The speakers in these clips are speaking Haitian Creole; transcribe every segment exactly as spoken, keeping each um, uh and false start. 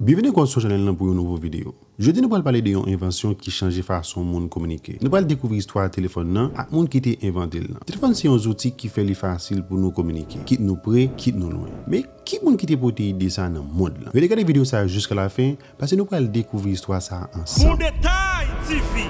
Byenveni ankò sou chanèl nan pou yon nouvo videyo. Jodi nou pral pale de yon envansyon ki chanje fason moun kominike. Nou pral dekouvri istwa telefòn nan ak moun ki te envante l lan. Telefòn se yon zouti ki fè li fasil pou nou kominike, kit nou pre, kit nou lwen. Men ki moun ki te pote ide sa nan mond lan? Rete gade videyo sa a jiska lafen, paske nou pral dekouvri istwa sa a ansanm. Bon Detay T V.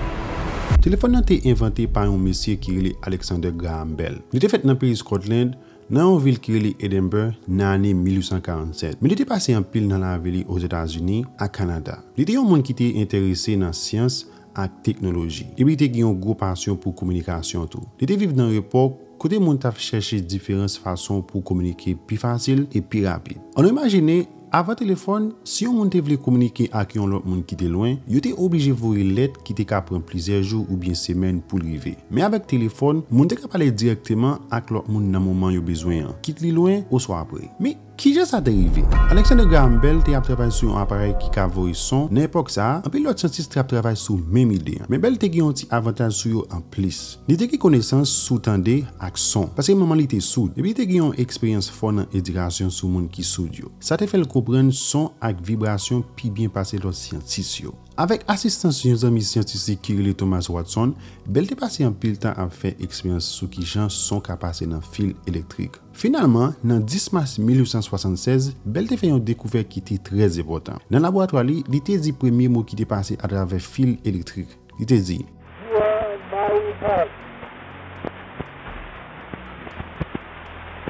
Telefòn nan te envante pa yon mesye ki rele Alexander Graham Bell. Li te fèt nan peyi Scotland, nan yon vil ki rele Edinburgh, nan ane mil uit san karannsèt. Men li te pase anpil nan lavi li Ozetazini ak Kanada. Li te yon moun ki te enterese nan syans ak teknoloji, epi li te gen yon gwo pasyon pou kominikasyon tou. Li te viv nan yon epòk kote moun t ap chèche diferans fason pou kominike pi fasil e pi rapid. Ann imajine, avan telefòn, si yon moun te vle kominike ak yon lòt moun ki te lwen, yo te oblije voye lèt ki te ka pran plizyè jou oubyen semèn pou l rive. Men avèk telefòn, moun te ka pale dirèkteman ak lòt moun nan moman yo bezwen an, kit li lwen oswa pre. Men, kijan sa te rive? Alexander Graham Bell te ap travay sou yon aparèy ki ka voye son. Nan epòk sa a, anpil lòt syantis te ap travay sou menm ide an. Men Bell te gen yon ti avantaj sou yo anplis. Li te gen konesans sou tande ak son, paske manman li te soud, epi li te gen yon eksperyans fò nan edikasyon sou moun ki soud yo. Sa te fè l konprann son ak vibrasyon pi byen pase lòt syantis yo. Avèk asistans yon zanmi syantifik ki rele Thomas Watson, Bell te pase anpil tan ap fè eksperyans sou kijan son ka pase nan fil elektrik. Finalman, nan dis mas mil uit san swasannsèz, Bell te fè yon dekouvèt ki te trè enpòtan. Nan laboratwa li, li te di premye mo ki te pase atravè fil elektrik. Li te di, You are my heart.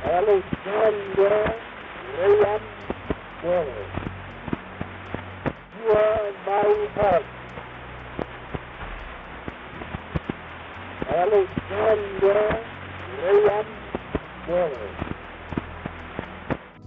Alexander Graham Bell. You are my heart. Alexander Graham Bell.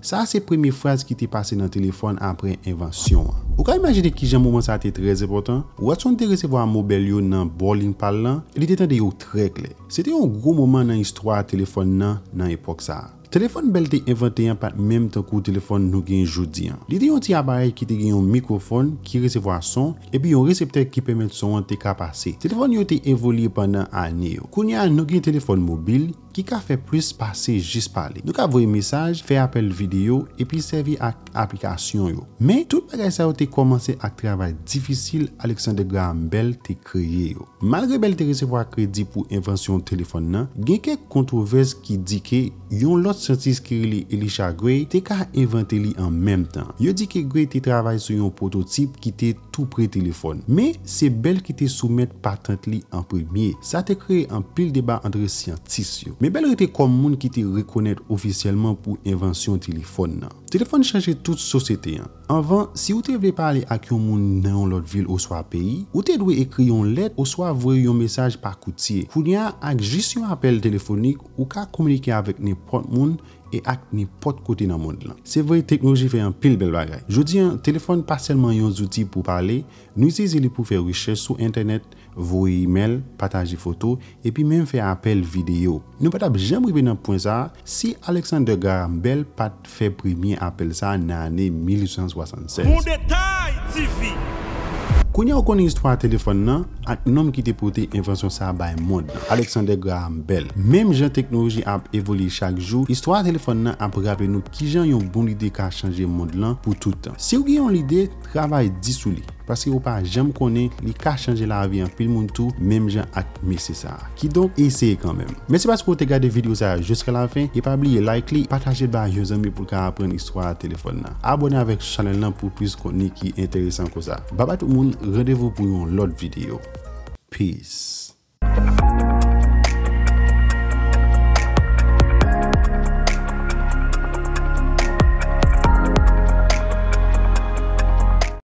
Sa a se premye fraz ki te pase nan telefòn apre envansyon an. Ou ka imajine kijan moman sa a te trè enpòtan? Watson te resevwa mo Bell yo nan bowling pa l lan, e li te tande yo trè klè. Se te yon gwo moman nan istwa telefòn nan, nan epòk sa a. Telefòn Bell te envante an pa t menm tankou telefòn nou gen jodi an. Li te yon ti aparèy ki te gen yon mikwofòn ki resevwa son, epi yon reseptè ki pèmèt son an te ka pase. Telefòn yo te evolye pandan ane yo. Kounye a, nou gen telefòn mobil ki ka fè plis pase jis pale. Nou ka voye mesaj, fè apèl videyo, epi sèvi ak aplikasyon yo. Men, tout bagay sa yo te kòmanse ak travay difisil Alexander Graham Bell te kreye yo. Malgre Bell te resevwa kredi pou envansyon telefòn nan, gen kèk kontwovès ki di ke yon lòt syantis ki rele Elisha Gray te ka envante li an menm tan. Yo di ke Gray te travay sou yon pwototip ki te tou pre telefòn, men se Bell ki te soumèt patant li an premye. Sa te kreye anpil deba ant syantis yo. Men Bell rete kòm moun ki te rekonèt ofisyèlman pou envansyon telefòn nan. Telefòn chanje tout sosyete an. Anvan, si w te vle pale ak yon moun nan yon lòt vil oswa peyi, ou te dwe ekri yon lèt oswa voye yon mesaj pa koutye. Kounye a, ak jis yon apèl telefonik, ou ka kominike avèk nenpòt moun e ak nenpòt kote nan mond lan. Se vre, teknoloji fè anpil bèl bagay. Jodi an, telefòn pa sèlman yon zouti pou pale, nou itilize li pou fè rechèch sou entènèt, voye imèl, pataje foto, epi menm fè apèl videyo. Nou pa t ap janm rive nan pwen sa a si Alexander Graham Bell pa t fè premye apèl sa a nan ane mil uit san swasannsèz. Bon Detay T V. Kounye a ou konnen istwa telefòn nan ak nonm ki te pote envansyon sa a bay mond lan, Alexander Graham Bell. Menm jan teknoloji ap evolye chak jou, istwa telefòn nan ap raple nou kijan yon bon lide ka chanje mond lan pou tout tan. Si w gen yon lide, travay di sou li. Paske ou pa janm konnen, li ka chanje lavi anpil moun tou, menm jan ak mesye sa a. Kidonk, eseye kanmenm. Mèsi paske w te gade videyo sa a jiska lafen, e pa bliye like li, pataje l bay yon zanmi pou l ka aprann istwa telefòn nan. Abòne avèk chanèl nan pou plis kontni ki enteresan konsa. Babay tout moun, randevou pou yon lòt videyo. Peace.